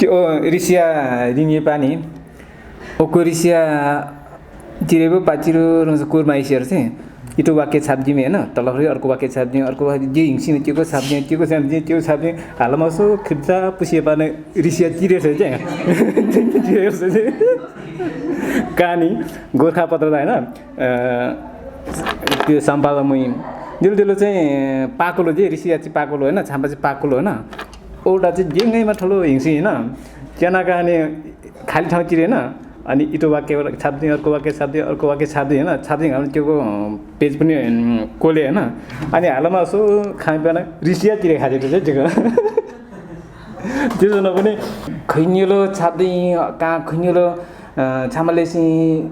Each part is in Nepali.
रिसिया रिङे पानी ओको रिसिया चिरेबो पाचिरो रंस कुरमा इसेर चाहिँ इटो वाक्य छाप्दिमे हैन तलखरि अर्को वाक्य छाप्दिमे अर्को वाक्य जे हिङसिन त्यो छाप्दिमे त्यो छाप्दिमे हालमा सो खिच्चा पुसिए पाने रिसिया चिरे छ चाहिँ कानी गोरखा पत्र हैन त्यो सम्पादन मुइ दिल चाहिँ पाकोलो जे रिसिया चाहिँ पाकोलो हैन छाम्पा चाहिँ पाकोलो हैन ओटा चाहिँ जेङैमा ठुलो हिङसी हैन केना कहानी खाली ठाउँ चिरेन अनि इटो वाक्य छाप्दिने अर्को वाक्य छाप्दिने हैन छाप्दिने हामी त्यो पेज पनि कोले हैन अनि हालमा यसो खाइपाना रिसिया चिरे खाजे चाहिँ त्यो त्यसो पनि खैनिलो छाप्दै कहाँ खैनिलो छामलेसी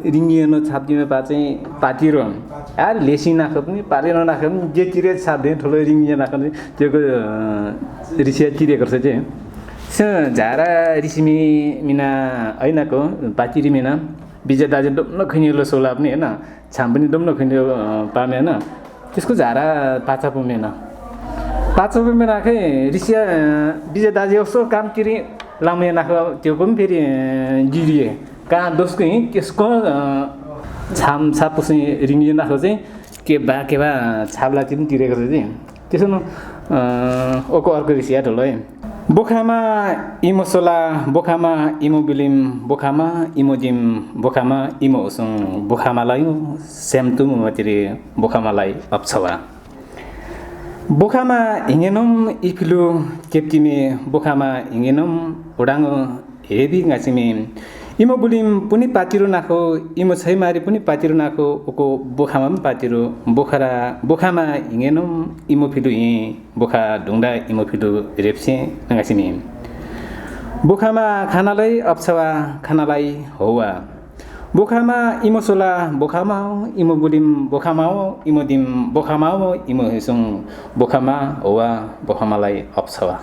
रिङिएनो छाप्दिमे पा चाहिँ पातिरो यार लेसी नाख पनि पारेन नाख पनि जे चिरे छाप्दिने ठुलो रिङिए नाख त्यो रिसिया चिरे गर्छ चाहिँ झारा रिसिमी मिना ऐनाको पाचिरी मिना बिजे दाजे डम्न खैनिलो सोला पनि हैन छाम पनि डम्न खैनिलो पामे हैन त्यसको झारा पाचा पुमेन पाचा पुमे राखे रिसिया बिजे दाजे उसो काम चिरी लामे नाख त्यो पनि फेरि जिरिए कहाँ दोस्को त्यसको छाम छापुसी रिङिए नाख चाहिँ के बा छाप्ला चाहिँ तिरेको छ चाहिँ त्यसो न ओको अर्को रिसिया ठुलो है बोखामा इमो सोला बोखामा इमो बिलिम बोखामा इमो जिम बोखामा इमो उसुङ बोखामालाई स्यामतुम मतिरे बोखामालाई अप्छवा बोखामा हिँगेनम इफिलु केप्टिमे बोखामा हिँगेनम उडाङो हेबी गासिमे इमो बुलिम पुनि पातिरो नाखो इमो छै मारी पुनि पातिरो नाखो ओको बोखामा पनि पातिरो बोखामा हिँगेनम इमो फिलु हि बोखा ढुङ्डा इमो फिलु रेप्से गासिमे बोखामा खानालाई अप्छवा खानालाई हौवा बोखामा इमो सोला बोखामा इमो बुलिम बोखामा इमो दिम बोखामा इमो हेसुङ बोखामा हौवा बोखामालाई अप्छवा